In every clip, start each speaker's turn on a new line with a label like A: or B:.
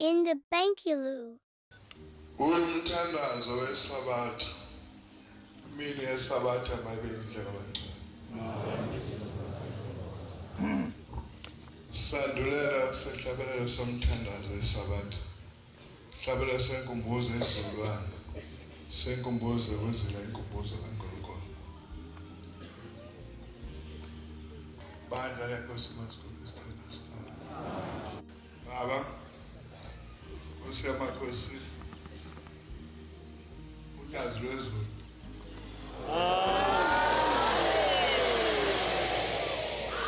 A: In the Bankulu.
B: Umthandazo weSabatha. Imini yeSabatha mayibe inhle kabantwana. Sandulela sehlabelelo somthandazo weSabatha. Hlabela senkumbuzo ezulwana. Senkumbuzo kwezila inkumbuzo kaNkulunkulu. Bandla lenkosi masikhulu isithanda. Baba Nkosi yamakhosi unyazi lwezulu.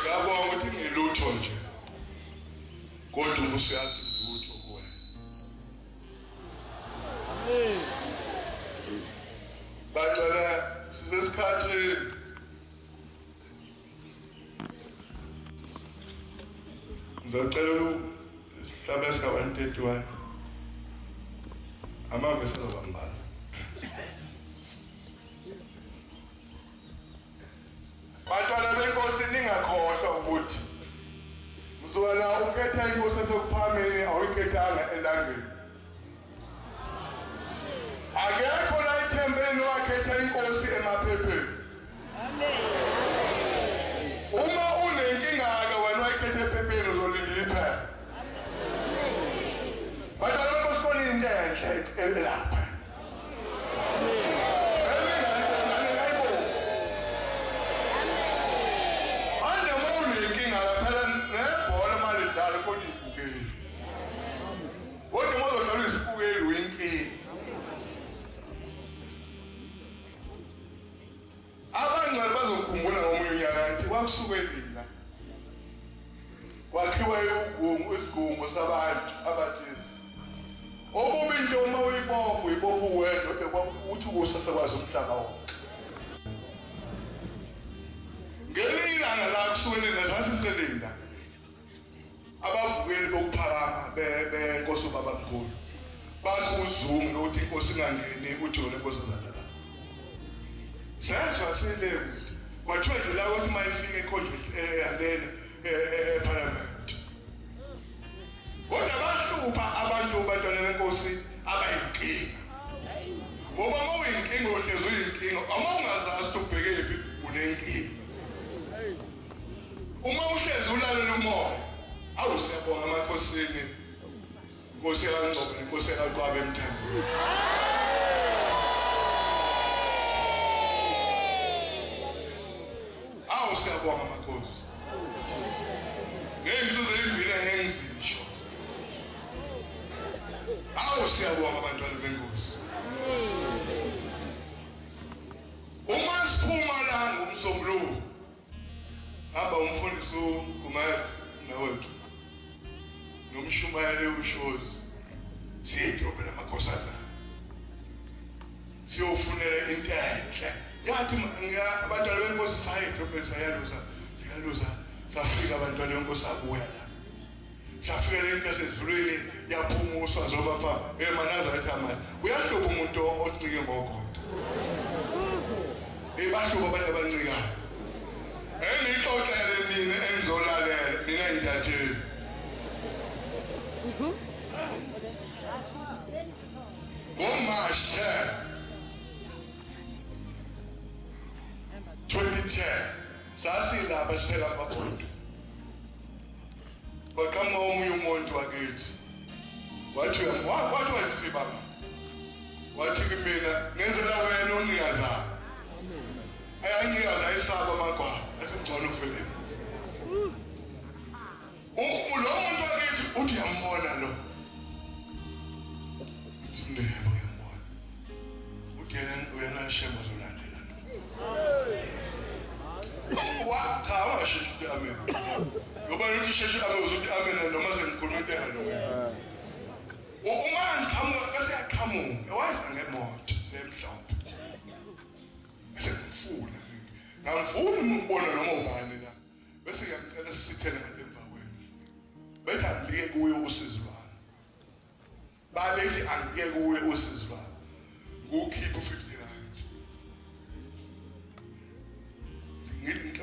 B: Ngiyabonga ukuthi ngilutho nje kodwa ubusuyazi lutho kuwena. Bacela sisesikhathi ngizocela isihlabelo sika 131 amavesi azobambana. Bantwana benkosi ningakhohlwa ukuthi mzwana ukhetha inkosi esekuphameni awuyikhethanga elangeni. Akekho la ethempelini owakhetha inkosi emaphepheni. Uma unenkinga-ke wena wayikhetha ephepheni uzolinda iphepha. Bantwana benkosi khona into enhle elapha. Manje uma unenkinga phela nebhola uma lidlala kodwa ibukeli. Kodwa uma uzodlala uyisibukeli uyinkinga. Abangcwele bazokhumbula ngomunye unyaka ngithi kwakusuke nina. Kwakhiwa ugungu isigungu sabantu abathize. Okubi into uma uyibopha uyibopha uwedwa kodwa uthi ukusasekwazi umhlaba wonke. Ngelinye ilanga la kusuke nina sasiselinda abavukeli bokuphakama benkosi ubabamkhulu bathi uzungu lokuthi inkosi ingangeni ujole inkosazana la. Sezwa sile kude kwathiwa nje la kwathi uma ifika ekhonje ehambeni eParliament. Kodwa bahlupha abantu bantwana benkosi abayinkinga. Ngoba uma uyinkinga uhlezi uyinkinga, uma ungazazi ukuthi ubhekephi unenkinga. Uma uhlezi ulalela umoya, awu siyabonga emakhosini, Nkosi kaNgcobo nenkosi kaQwabe eMthembu. Awu siyabonga makhosi. Ngeyinzuzo ezimbili engizisho. Awu siyabonga abantwana benkosi. Uma siphuma la ngomsombuluko hamba umfundisi uGumede nawethu nomshumayeli uShozi siye edolobheni lamakhosazana siyofunela into enhle. Yathi abantwana benkosi saya edolobheni sayaluza sikaluza safika abantwana benkosi sabuya la safika le nto yasezulwini yaphuma uswazi lomapha eManazaretha manje uyahlupha umuntu oncike ngogodo ebahluba abantu abancikayo engixoxele nina engizolalela nina intatheli. NgoMarch 10 2010 sasilapha sipheka amabhodo kwaqhamuka omunye umuntu wakithi wathi wathi wayisiba wathi kimina ngenzela wena uncikazana ayancikaza ayisaba amagwala athi ngcono ufele lo muntu wakithi uthi uyambona lo ngithi mina yebo ngiyambona uthi yena uyena shemba uzolandela lo cha ungasheshi uthi amen ngoba uthi sheshe amen uzothi amen noma sengikhuluma into engalungile. Uma ngiqhamuka bese yaqhamuka waza ngemoto lemhlophe bese ngimfuna ngangifuni ukubona noma ubani la bese ngiyamcela sisithele ngale emva kwenu bethi angibike kuye usizi lwami babethi angibike kuye usizi lwami ngukhipha u-50 rand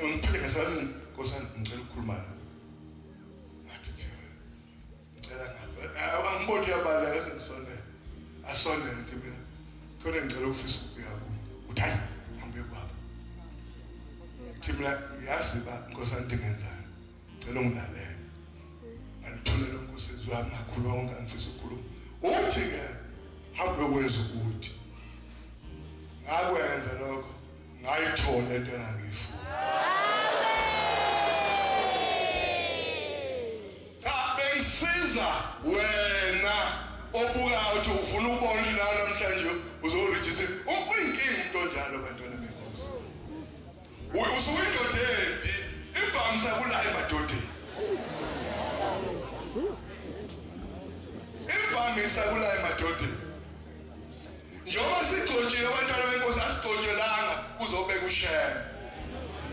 B: ngiphile ngesandla nkosana ngicela ukukhuluma nawe ngathi ngicela ngabe angiboni Ngasondela ngithi mina khona ngicela ukufisa ukubika kuwe. Uthi hayi hambe baba. Ngithi mina ngiyazi ba inkosana into engenzani. Ngicela ungilalele. Ngalithulela uNkosi wami ngakhuluma konke angifisa ukukhuluma. Uthi ke hambe wenza ukuthi. Ngakwenza lokho ngayithola into engangiyifuna. Cha bengisiza wena obuka uthi ufuna ukubona ukuthi nawe namhlanje uzorijisa. Uyinkinga umuntu onjalo bantwana benkosi. Usuyindoda embi ivamisa kula emadodeni. Ivamisa kula emadodeni. Njengoba sigcotshiwe abantwana benkosi asigcotshelanga uzobeka ushembe.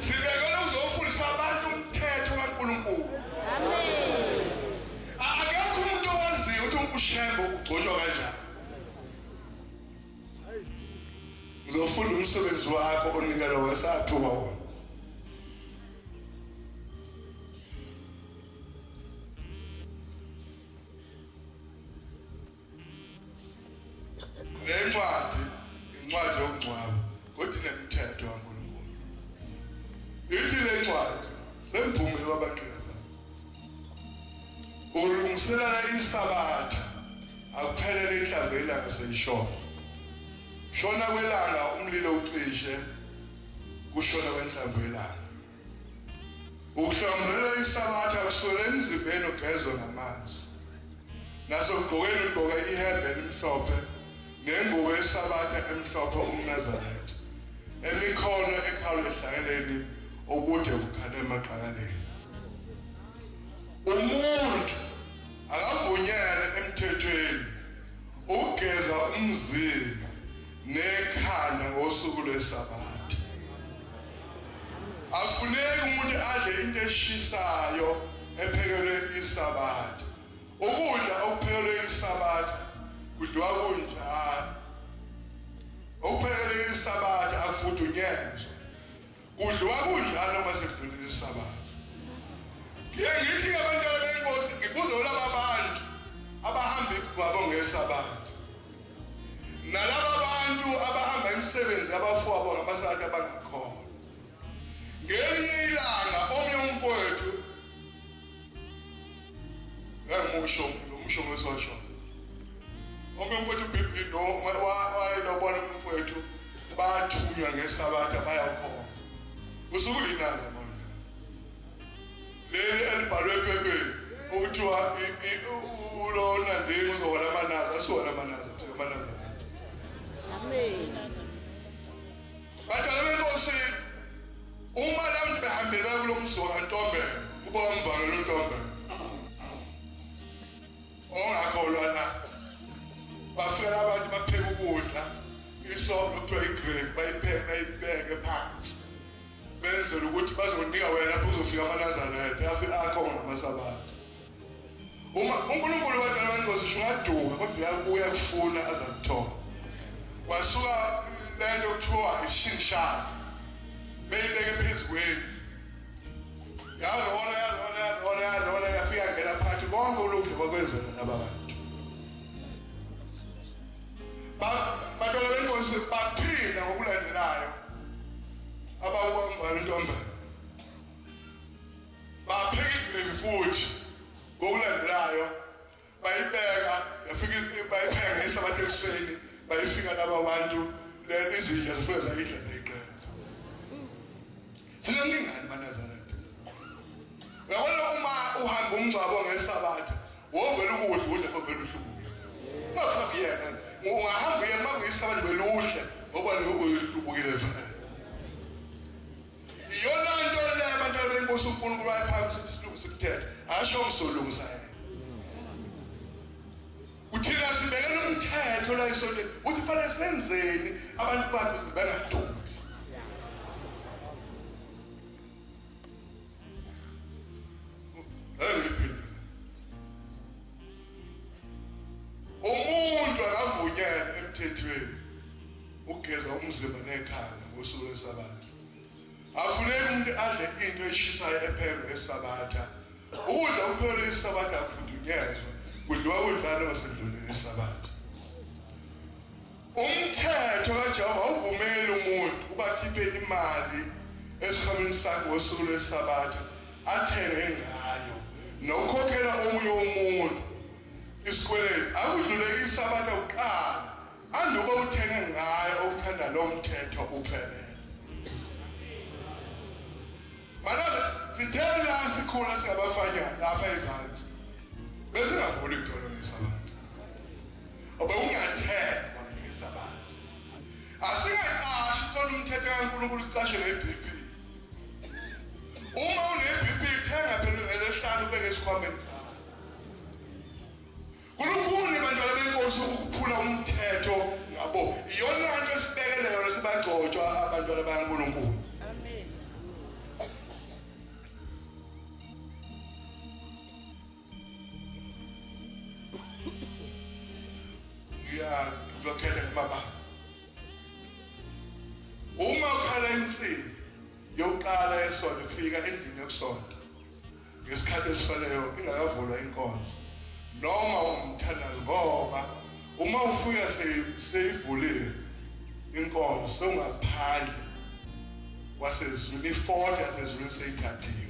B: Sibekele uzofundisa abantu umthetho kaNkulunkulu.
A: Amen.
B: Akekho umuntu owaziyo ukuthi ushembe ugcotshwa kanjani. Uzofunda umsebenzi wakho onikela wesathuka wona. Le ncwadi incwadi yokungcwaba kodwa inemithetho kaNkulunkulu. Ithi le ncwadi semphumile kwabagqikaza. Ukulungiselela iSabatha akuphelele inhlamvu yelanga seyishona. Shona kwelanga umlilo ucishe kushona kwenhlamvu yelanga. Ukuhlambulela iSabatha kusukela emzimbeni ugezwe ngamanzi. Nasokugqokeni ugqoka ihembe elimhlophe nengubo yeSabatha emhlophe umNazaretha. Emikhono ekhalwe ehlakeleni obude bukhala emaqakaleni. Umuntu akavunyelwe emthethweni ukugeza umzimba nekhanda ngosuku lweSabatha. Akufuneki umuntu adle into eshisayo ephekelwe iSabatha. Ukudla okuphekelwe iSabatha kudliwa kunjalo. Okuphekelwe iSabatha akufudunyezwa. Kudliwa kunjalo noma sekudlulile iSabatha. Ngiye ngithi-ke abantwana benkosi ngibuze kulaba bantu abahamba igwabo ngeSabatha. Nalaba bantu abahamba imisebenzi yabafowabo ngamasabatha abangakholwa. Ngelinye ilanga omnye umfowethu engimusho lo musho ngesiwasho. Omnye umfowethu uBhibhi no wayelobona umfowethu bathunywa ngesabatha bayakhona. Usuku linazo manje. Leli elibhalwe ephepheni okuthiwa ulona ndini uzohola amanazi asiwona amanazi thina amanazi.
A: Amen.
B: Bantwana benkosi uma labantu behambile baya kulo mzi wakaNtombela kuba wamvangela uNtombela ongakholwa na bafika abantu bapheka ukudla isonto kuthiwa igrave bayipheke bayibeke phansi benzela ukuthi bazonika wena lapho uzofika amaNazaretha afike akho ngamaSabatha. Uma uNkulunkulu bantwana benkosi shungaduka kodwa uyabuya kufuna azakuthola. Kwasuka lento kuthiwa ishinshana beyibeke phezu kwendlu yalola yalola yalola yalola yafika ngena phakathi konke ulungu bakwenzela laba bantu. Bantwana benkosi baphinda ngokulandelayo abawubambana intombela bapheka igrevi futhi ngokulandelayo bayibeka yafika bayipheka ngesabatha ekuseni bayifika laba bantu le izinja zifike zayidla zayiqeda. Sineningani maNazaretha. Uyabona uma uhamba umngcwabo ngesabatha wovela ukudla udla ovela uhlubuke. Ungafaki yena ungahamba uye uma kuyisabatha beludle ngoba uhlubukile vele. Iyona nto le abantwana benkosi uNkulunkulu wayephakamisa ukuthi silungise umthetho asho ngizolungisa yena. Uthina sibekela umthetho la esontweni uthi fanele senzeni abantu bakhe bengaduki. Engiphinde. Umuntu akavunyelwe emthethweni ukugeza umzimba nekhanda ngosuku lweSabatha. Afuneki umuntu adle into eshisayo ephekwe ngeSabatha. Ukudla okuphekwe iSabatha akufudunyezwa, kudliwa kudlala osedlulile iSabatha. akhiphe imali esikhwameni sakhe ngosuku lweSabatha athenge ngayo nokukhokhela omunye umuntu isikweletu, akudlule iSabatha kuqala anduba uthenge ngayo okuthanda lo mthetho uphelele. Manje sithela sikhula singabafanyana lapha ezansi, besingavuli itolo ngeSabatha, obekungathengwa ngeSabatha. Asingaqashi sona umthetho kaNkulunkulu, sicashe ne-BP. Uma une-BP thenga phela ngelesihlanu ubeke esikhwameni sakho. Kulukhuni bantwana benkosi ukuphula umthetho ngabo. Iyona nto esibekele yona sibagcotshwa abantwana bakaNkulunkulu.
A: Amen.
B: Ngiyakhetha kumababa. Uma ukhala insimbi yokuqala yesonto, fika endlini yokusonta ngesikhathi esifaneleyo ingakavulwa inkonzo noma umthandazo, ngoba uma ufika seyivuliwe inkonzo sewungaphandle kwasezulwini, ifoto yasezulwini seyithathiwe.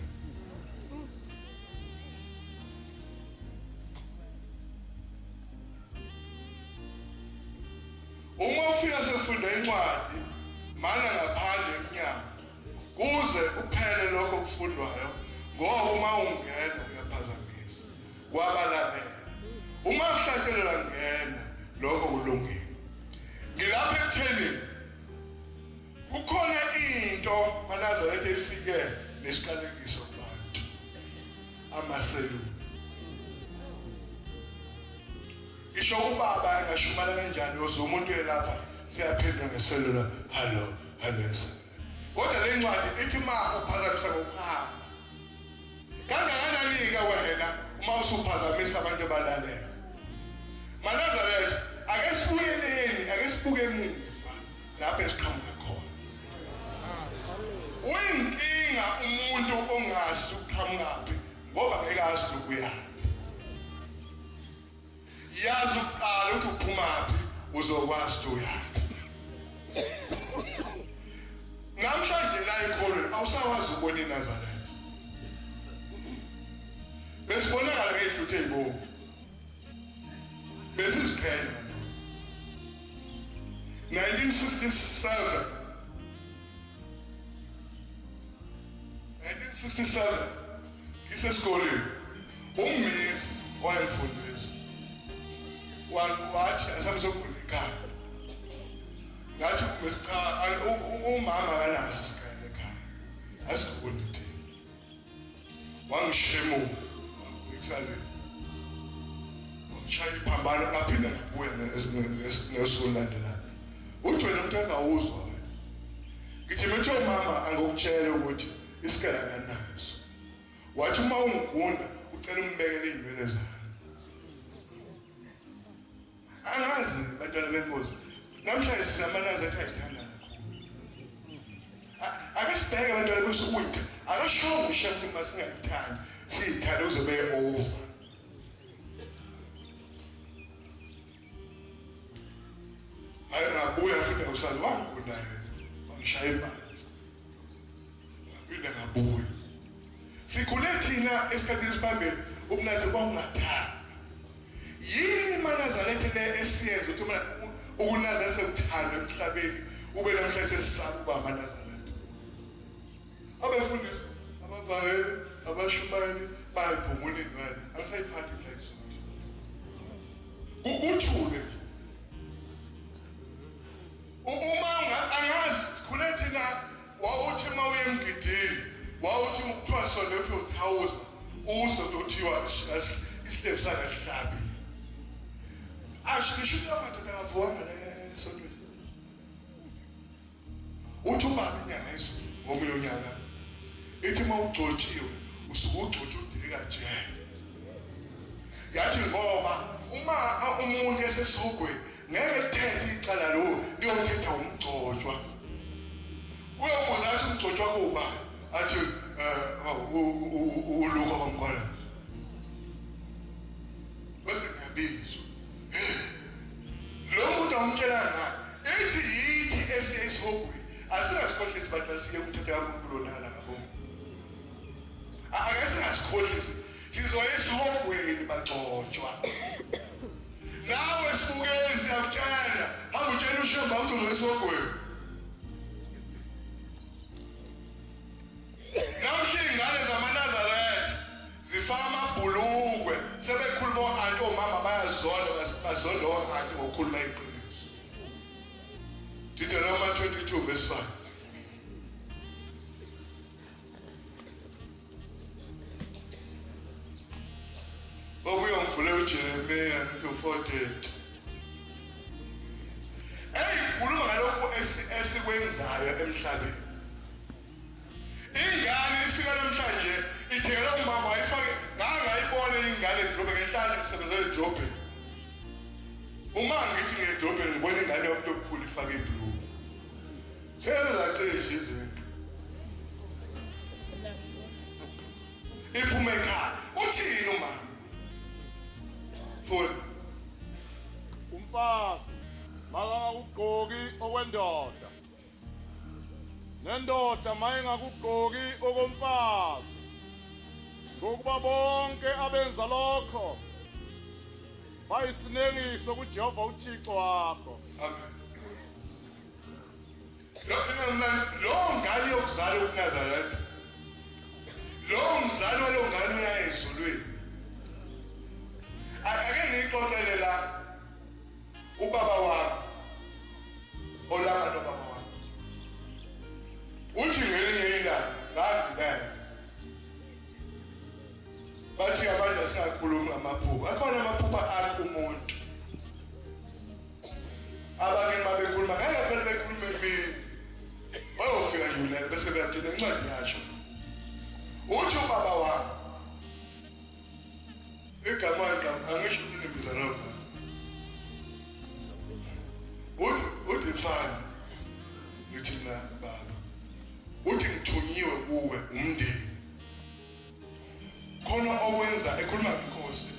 B: Uma ufika sefunda incwadi, mana ngaphandle emnyango kuze kuphele lokho okufundwayo, ngoba uma ungena uyaphazamisa kwabalalela. Uma kuhlatshelelwa ngena, lokho kulungile. Ngilapha ekutheni kukhona into maNazaretha efike nesiqalekiso kubantu, amaselula. Ngisho ubaba engashumala kanjani, uze umuntu elapha siyaphendula ngeselula, hallo hallo. Kodwa le ncwadi ithi ma uphazamisa ngokuhamba kangakanani-ke wena uma usuphazamisa abantu abalalela. MaNazaretha, ake sibuyeleni, ake sibuke emuva lapho esiqhamuka khona. Uyinkinga umuntu ongazi uqhamukaphi, ngoba ngeke azi ukuyaphi. Yazi ukuqala ukuthi uphumaphi, uzokwazi ukuthi uyaphi. Namhlanje la ekholweni awusakwazi ukubona iNazaretha. Besibonakala ngezihluthu ezibomvu, besiziqhenya. 1967 1967 ngisesikoleni, ummisi wayemfundisa wathi asambe sokugunda ekhaya. Ngathi miss, cha, umama akanaso isikole ekhaya, asigundi thina. Wangishemula ngikusale, wangishaya iphambano, ngaphinde ngabuya ngosuku olulandelayo. Uthi wena umuntu angawuzwa wena. Ngithi mithe umama angokutshela ukuthi isikole akanaso. Wathi uma ungigunda ucela umbekele iy'nwele zami. Angazi bantwana benkosi, namhlanje sinamanazaretha ayithanda kakhulu. Ake sibheke bantwana benkosi, uyitha akashongo ushembe uma singamthandi siyithande uzobe over. Hayi, ngabuya futhi ngakusala, wangigunda yena, wangishaya imali, ngaphinde ngabuya. Sikhule thina esikhathini esiphambili ubunazi kwawungathanda. Yini iManazaretha le esiyenza ukuthi ukunazaretha sekuthanda emhlabeni, ube namhlanje sesisaba ukuba amaNazaretha? Abefundisi, abavangeli, abashumayeli bayayiphungula inwele, angisayiphathi indlela isonto. Kuthule uma angazi. Sikhule thina wawuthi uma uye emgidini, wawuthi kuthiwa sonto, uthi uthawuza uzwe kuthiwa isilevu sakasihlabi. Asho ngisho ukuthi amadoda akavuwanga esontweni. Uthi ubaba inyanga izulu ngomunye unyaka ithi uma ugcotshiwe usuke ugcotshwe udilika jele. Yathi ngoba uma umuntu esesihogweni ngeke lithethe icala lo, liyothetha umgcotshwa. Uyobuza athi umgcotshwa kuba athi uLuka kwamkhona, bese ngiyabizwa lo muntu awumtshelanga. Ithi yithi esiye esihogweni asingasikhohlwa. Fanele sike umthetho kaNkulunkulu onakala ngabomu. Ake singasikhohlisi, sizoya esihogweni bagcotshwa. Nawe sibukeli siyakutshela, hamba utshela uShemba ukuthi uzoya esihogweni. Namhla iy'ngane zamaNazaretha zifaka amabhulukwe, sebekhuluma o-anti, omama bayazonda, bazonda o-anti ngokukhuluma iqiniso. Deuteronomy 22 verse 5. Obuye ngivule uJeremiya ngithi 48. Hey, khuluma ngalokhu esikwenzayo emhlabeni. Ingane ifika namhlanje ithengela umama wayifake ngangayibona ingane edrobheni ngenhlanje ngisebenzela edrobheni. Uma ngithi ngedrobheni ngibona ingane yomuntu omkhulu ifake ibhuluku. Sezacishe izinto. Iphume ekhaya. Uthini umama? Funda.
C: Umfazi makangakugqoki okwendoda nendoda mayingakugqoki okomfazi ngokuba bonke abenza lokho bayisinengiso kuJehova uThixo wakho.
B: Amen. Lo ngane yokuzala ukuNazaretha, lo mzali walo ngane uya ezulwini. Ake ngiyixoxele la ubaba wami olanga nobaba wami uthi ngelinye ilanga ngangilele, bathi abantu asingakhulumi ngamaphupho, akhona amaphupha akho umuntu abanye babekhuluma ngeke phela bekhulume emini bayofika nje ulele bese beyagcina incwadi yasho. Uthi ubaba wami igama igama angisho ukuthi nimbiza lokho, uthi mfana, ngithi mina baba, uthi ngithunyiwe kuwe umndeni khona owenza ekhuluma ngenkosi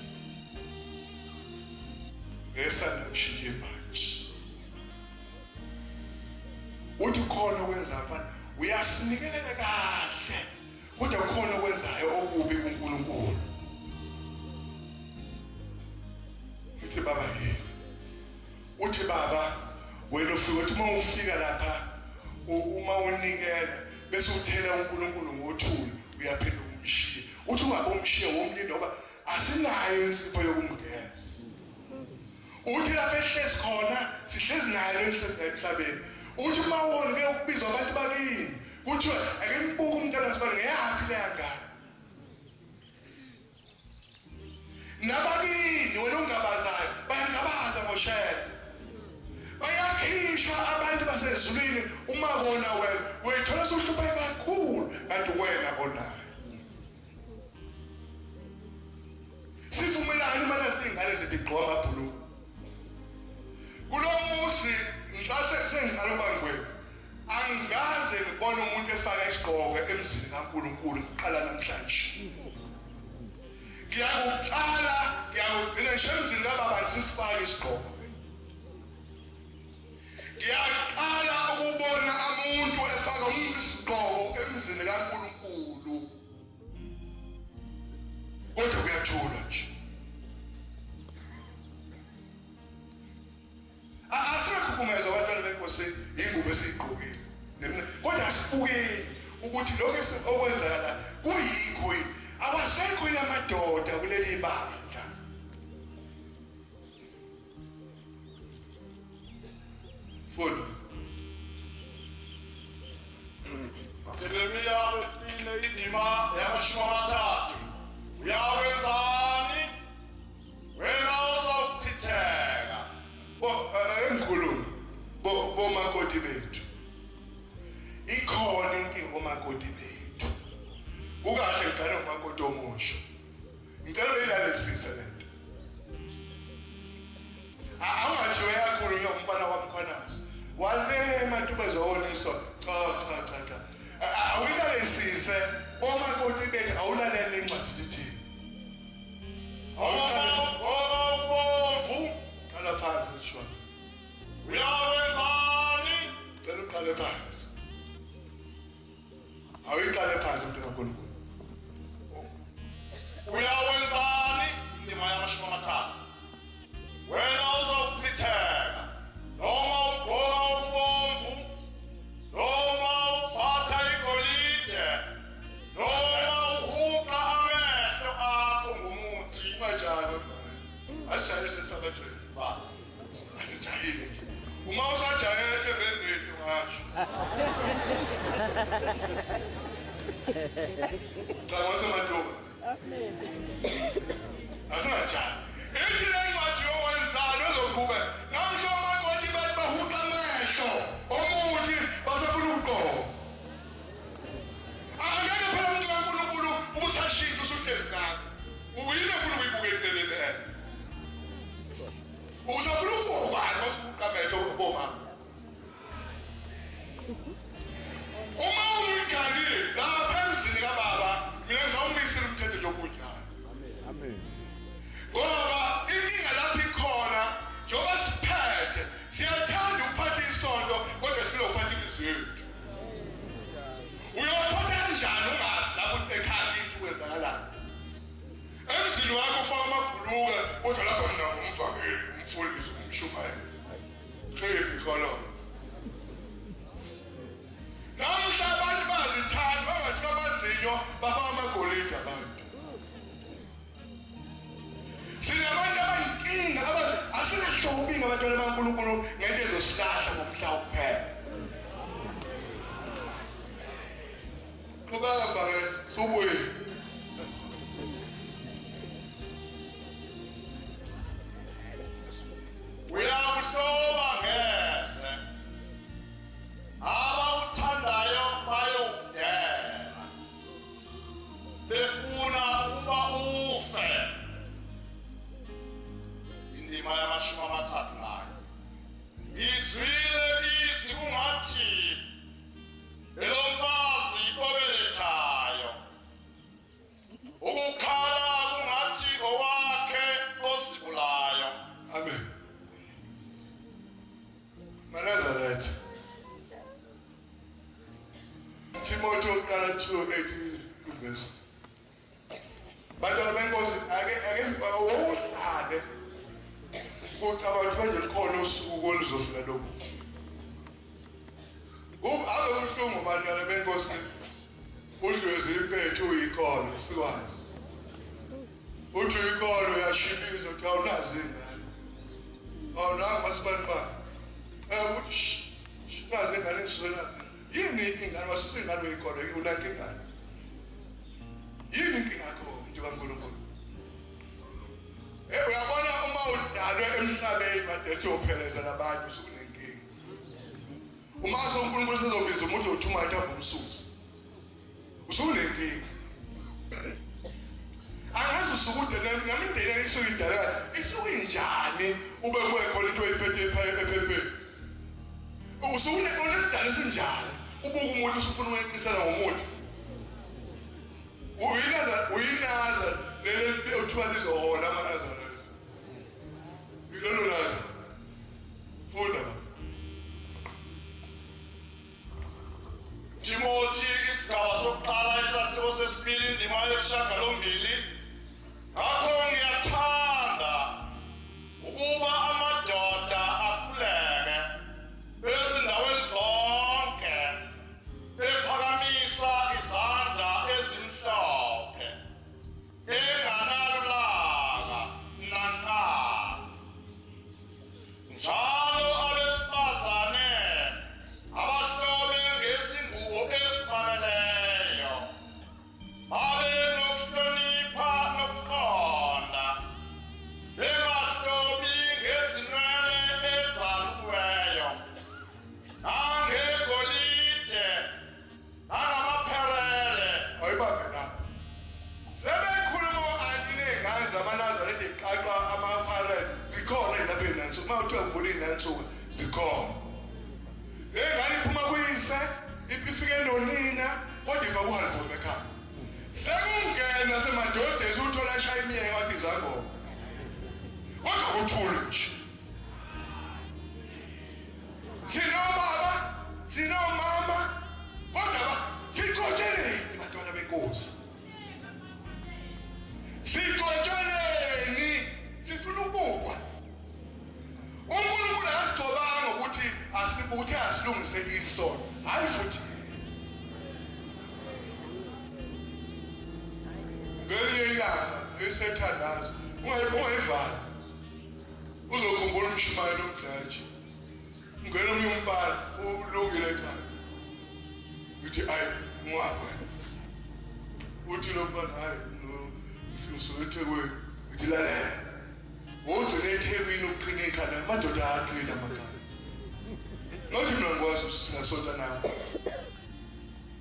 B: ngesanda kushintsha ibhantshi. Uthi khona okwenza mfana uyasinikelela kahle, kodwa khona okwenzayo okubi kuNkulunkulu. Ngithi baba yini? Uthi baba wena ufika uthi uma ufika lapha uma unikela bese uthela uNkulunkulu ngothuli uyaphenduka umshiye. Uthi ungabe umshiye womlindo ngoba asinayo insipho yokumgeza. Uthi lapha ehlezi khona sihlezi nayo ehlezi nayo emhlabeni. Uthi uma wona ke ukubizwa abantu bakini kuthiwe ake nibuke umntana sibani ngeyaphi leya ngane. Nabakini wena ongabazayo bayangabaza ngoshela. Bayakhishwa abantu basezulwini uma bona wena uyithola usuhlupheka kakhulu kanti wena onayo. Sivumelani uma nazingane zethu igqoka amabhuluku. Kulo muzi ngixase sengiqala ukuba ngwena. Angikaze ngibone umuntu efaka isigqoko emzini kaNkulunkulu ngiqala namhlanje. Ngiyakuqala ngiyakugcina ngisho emzini kababa ngisifake isigqoko. Ngiyaqala ukubona umuntu efaka isigqoko emzini kaNkulunkulu. Kodwa kuyathulwa nje. Asikhukhumeza abantwana benkosi ingubo esiyigqokile. Kodwa asibukeni ukuthi lokho okwenzakala kuyikho yini. Awasekho yamadoda kuleli bandla. Funda.
C: Jeremiya wesine indima yamashumi amathathu. Uyakwenzani wena ozawuchitheka?
B: Bo engikhuluma bo bomakoti bethu. Ikhona inkinga omakoti bethu. Kukahle ngigane umakoti omusha. Ngicela uyilalelisise lento. Angathi uyakhulunywa umfana wamkhwanazi. Walema ntube zowoniswa. Cha cha cha cha. Awuyilalelisise omakoti esabathweni ba asijahile nje. Uma usajahe ethembeni lethu ngasho. Cha waseMantuba. Asingajahi. Ithi le ncwadi yowenzani ozoqhubeka. Namhla omakoti bathi bahuqa amehlo omuthi basafuna ukuqoba. Angeke phela umuntu kaNkulunkulu ubusashintsha usuhlezi nakho. Uyini ofuna ukuyibuka eceleni eh? Usafuna ukubani masuhuqa amehlo bomama? Uma ungiganile lapha emzini kababa mina ngizawumisela umthetho nje okunjalo.
C: Amen.
B: Ngoba inkinga lapho ikhona njengoba siphethe siyathanda ukuphatha isonto kodwa sifuna ukuphatha imizi yethu. Uyophatha kanjani ungazi lapho ekhaya into kwenzakalani? Emzini wakho ufaka amabhuluke kodwa lapho mina ngumvangeli, umfundisi, umshumayeli. Khiphi khona. Namuhla abantu bazithanda bangathi bamazinyo bafaka amagolide abantu. Sinabantu abayinkinga asinahlobi ngabantwana baNkulunkulu ngento ezosilahla ngomhla wokuphela. Qhubeka mbake subuye.
C: Uyakuhloba ngeze. Abakuthandayo bayokudela. Befuna ukuba ufe. Indima yamashumi amathathu nayo. Ngizwile izwi kungathi elomfazi obelethayo. Ukukhala kungathi owakhe ozibulayo.
B: Amen. MaNazaretha. Timothy wokuqala 2:18 verse. Bantwana benkosi ake ake wawuhlale ucabanga ukuthi manje lukhona usuku oluzofika lokhu. Ave ubuhlungu bantwana benkosi udlwezi impethu uyikolo sikwazi. Uthi uyikolo uyashibiza uthi awunazi ingane. Awunanga masibani bani. Eh uthi nazi ingane ngisuke nazi. Yini ingane wasusa ingane uyikolo unankinga ingane. Yini inkinga yakho umuntu kaNkulunkulu? Eh uyabona uma udalwe emhlabeni madethi uphelezela abantu usukunenkinga. Uma uNkulunkulu sezobiza umuntu uthuma into abumsusa. Usunenkinga. Angazi usukude nemindeni isuke idaleka isuke injani ube kukhona into oyiphethe ephepheni. Usune unesidalo esinjani ubuka umuntu usufuna ukweqisela ngomuthi. Uyinaza uyinaza leli othiwa lizohola amaNazaretha. Yilolo naza. Funda baba.
C: Timothy isigaba sokuqala isahluko sesibili indima yesishiyagalombili. Ngakho ngiyathanda ukuba amadoda akhuleke ezindaweni zonke ephakamisa izandla ezimhlophe enganalulaka nankani. Njalo abesifazane abahlobe ngezingubo ezifaneleyo babe nokuhlonipha nokuqonda, bengahlobi ngezinwele ezalukiweyo nangegolide nangamapherele.
B: Ayibambe lapho. Sebekhuluma o-anti ney'ngane zamaNazaretha iqaqa amapharele zikhona lapha ey'nansuku. Uma kuthiwa uvula iy'nansuku zikhona. Le ngane iphuma kuyise ifike nonina kodwa ifaka uhalibhomu ekhaya. Sekungena semadodeni uthola ashaya imiyeka wathi izangoma. Kodwa kuthule nje. Sinobaba, sinomama, kodwa sixotsheleni bantwana benkosi. Sixotsheleni, sifuna ukubukwa. uNkulunkulu akasigcobanga ukuthi asibuthe asilungise isono. Hayi futhi. Ngelinye ilanga ngisethandaza, ungayivali. umshumayelo omdlaji. Ngena omunye umfana ulungile ekhaya. Ngithi ayi ngwapha. Uthi lo mfana hayi ngisuke eThekwini. Ngithi lalela. Wogcina eThekwini uqine ikhanda amadoda ayaqina amakhanda. Ngathi mina ngikwazi singasonta nawe.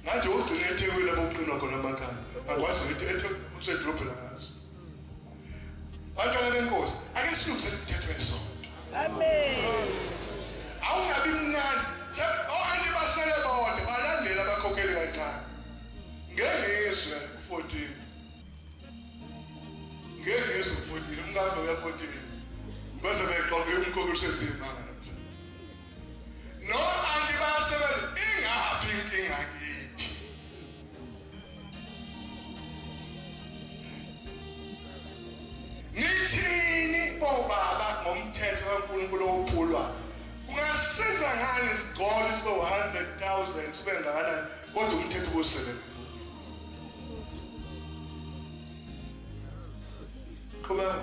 B: Ngathi wogcina eThekwini lapho uqinwa khona amakhanda. Angikwazi ngithi eThekwini usedolobheni angazi. Bantwana benkosi, ake silungise umthetho wesonto.
A: Amen.
B: Awungabi mnandi. Oh, basele bonke balandela abakhokheli kancane. Ngeke ngizwe u-14. Ngeke ngizwe u-14, umkambe uya-14. Bese bexoxe umkhokheli usezimanga namhlanje. No anti bayasebenza ingaphi inkinga kithi. Nithini bobaba ngomthetho kaNkulunkulu ophulwa? Kungasiza ngani isigcolo sibe 100,000 sibe ngakanani kodwa umthetho ubusebenza. Qhubeka.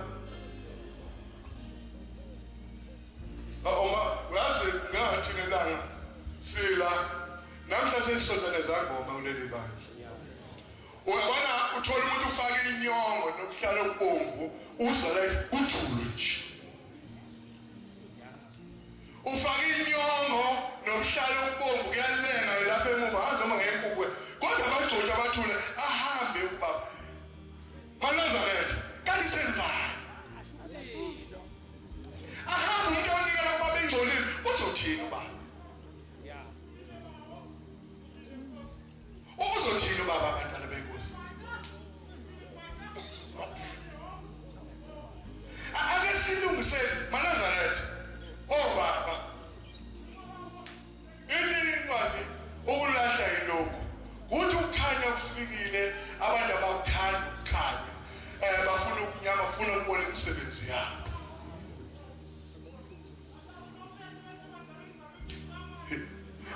B: Uma uyazi ngathi ngelanga sila namhla sesisonta nezangoma kuleli bandla. Uyabona uthola umuntu ufake inyongo nokuhlala okubomvu uza la uthule nje. Ufake inyongo nokuhlala okubomvu kuyalenga lapha emuva hazi noma ngenkukwe kodwa abagcotsha abathule ahambe ubaba. MaNazaretha kanti senzani? Ahambe umuntu onikela ubaba engcolile uzothini ubaba? Uzothini ubaba abantwana benkosi? Ake silungise maNazaretha obaba. Ithi incwadi ukulahla yilokhu. Kuthi ukukhanya kufikile abantu abakuthanda ukukhanya. Bafuna ukunyama, bafuna ukubona imisebenzi yabo.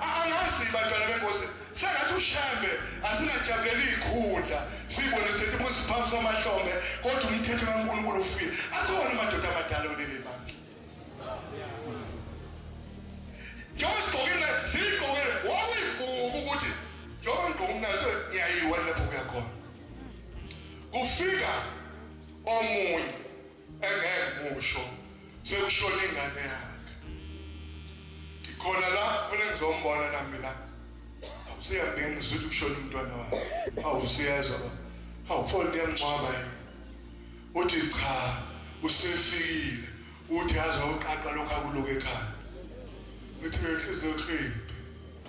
B: Angazi bantwana benkosi sengathi uShembe asingajabuleli ikhundla sibone sithethe phansi amahlombe kodwa umthetho kaNkulunkulu ufile. Akhona amadoda amadala kuleli bandla. Njengoba sigqokile siyigqokile wawuyibuka ukuthi njengoba ngigqoke umnalo ngiyayiwa lapho kuya khona. Kufika omunye engeke musho sekushona ingane yakhe. Ngikhona la khona ngizombona nami la. Awusiyangena ngizwe ukushona umntwana wakhe. Awusiyezwa baba. Awupholi liyamncwaba yini? Uthi cha usefikile. Uthi aze uqaqa lokho akuloku ekhaya. Ngithi ngenhliziyo ekhiphi.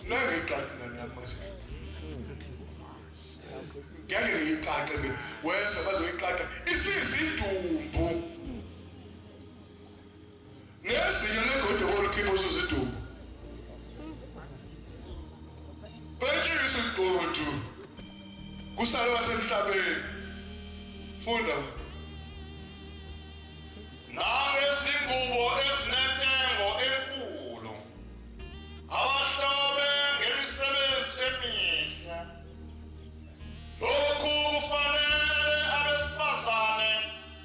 B: Nangiqaqi ngane yami mase. Ngeke ngiyiqaqe mina. Wezwa bazoyiqaqa isizidumbu. Nezinyo legode bolukhipha usuzidumbu. Bentshisa isiqotho. Kusale wasemhlabeni. Funda.
C: Nangezingubo ezinentengo enkulu abahlobe ngemisebenzi emihle. Lokhu kufanele abesifazane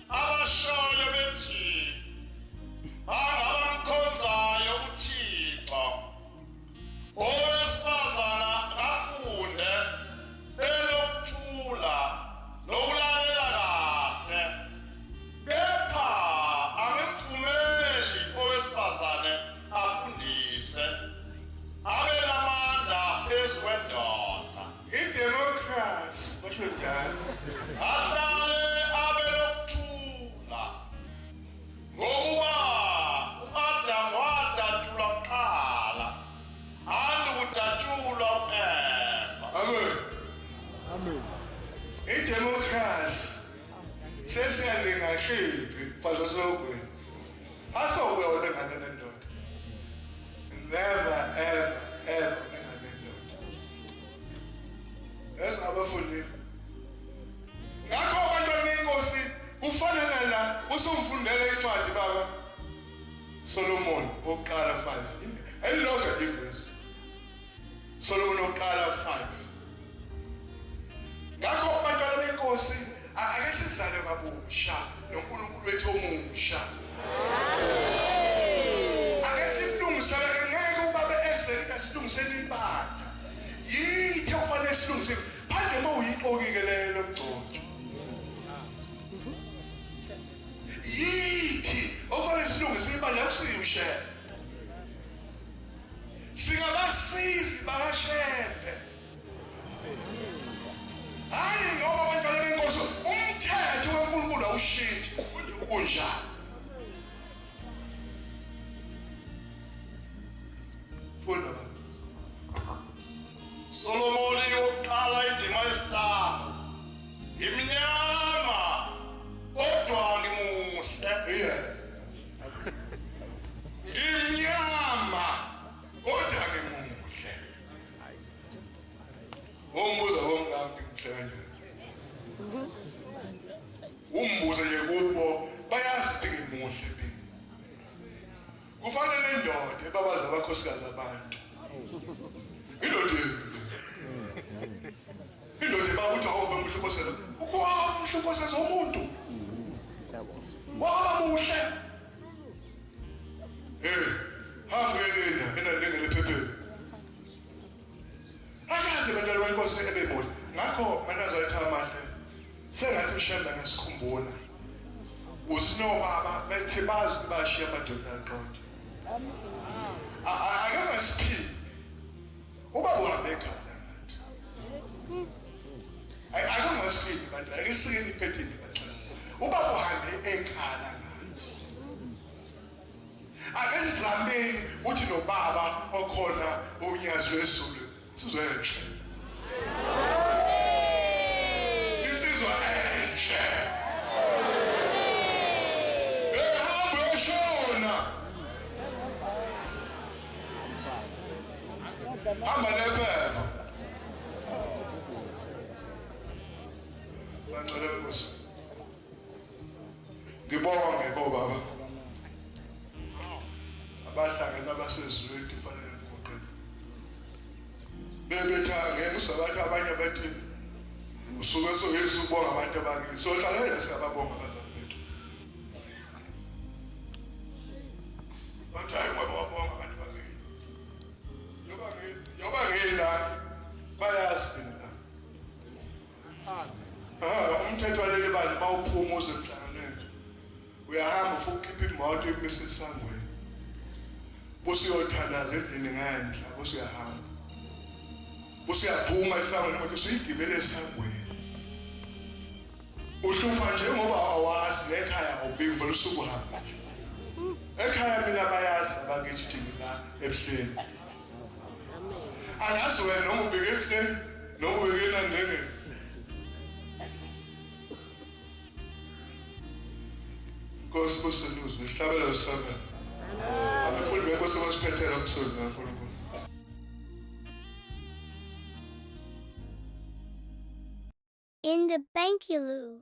C: abashoyo bethi bangabamkhonzayo uThixo. Owesifazana kafunde elokuthula nokulalela kahle. Kepha angimvumeli owesifazane afundise abe namandla phezu kwendoda.
B: Idemocracy basho njalo.
C: Ahlale abe nokuthula ngokuba u-Adamu wadatshulwa kuqala andukudatshulwa u-Eva.
B: Amen.
D: Amen.
B: Idemocracy sesiyalingahliphi mfazi wasologweni. Asokuya olengane nendoda. Never ever ever ulingane nendoda. Yazi abafundile. Ngakho abantwana benkosi kufana nala usumfundela incwadi baba Solomon oqala 5. Elilodwa ivesi. Solomon oqala 5. Ngakho abantwana benkosi ake sizale kabusha noNkulunkulu wethu omusha. Ushembe. Singabasizi bakaShembe. Hayi ngoba abantwana benkosi umthetho kaNkulunkulu awushintshi kunjani. Funda baba.
C: Solomoni wokuqala indima yesihlanu. Ngimnyama kodwa ngimuhle.
B: Yeah. Ngimnyama kodwa ngimuhle. Umbuza womngami ngimuhle kanjani? Umbuze nje kubo bayazi ukuthi ngimuhle mina. Kufana nendoda ebabaza abakhosikazi abantu. Indoda indoda ebaba uthi awube muhle unkosikazi. Ukwami muhle unkosikazi womuntu. Waba muhle. Hey, hamba uyelina enalengele ephepheni. Akaze bantwana benkosi ebemuhle. Ngakho manazaretha amahle sengathi uShembe angasikhumbula. Usinobaba bethi bazi ukuthi bashiya amadoda aqotho. Ake ngasiphinde. Ubaba uhambe ekhaya ngathi. Ake ngasiphinde bantwana, ake sikeni iphethini bantwana. Ubaba uhambe ekhala ngathi. Ake sizameni uthi nobaba okhona unyazi lwezulu insizwa enhle. Insizwa enhle. Ehamba uyoshona. Hamba nephepha. Bangcwele benkosi. Ngibonge bobaba. Abahlangene abasezulwini kufanele ngiguqile. Bebetha ngeke usabathi abanye bathi usuke soyisa ukubonga abantu abakini. Sohlala nje singababonga abazali bethu. Bathi hayi ngoba wabonga abantu bakini. Njoba ngila bayazi mina. Umthetho waleli bandla mawuphuma uze emhlanganweni. Uyahamba ufuna ukukhipha imoto imise esangweni. Bese uyothandaza endlini ngenhla bese uyahamba. Bese uyaphuma esangweni imoto usuyigibele esangweni. Uhlupha nje ngoba awazi nekhaya awubiki vele usuke uhamba nje. Ekhaya mina bayazi abakithi ukuthi ngila ebuhleni. Angazi wena noma ubike ebuhleni noma ubike enandengeni. Nkosi kusenuze ihlabelo 7. Abafundi benkosi basiphethela umsebenzi kaNkulunkulu.
D: In the Bankulu.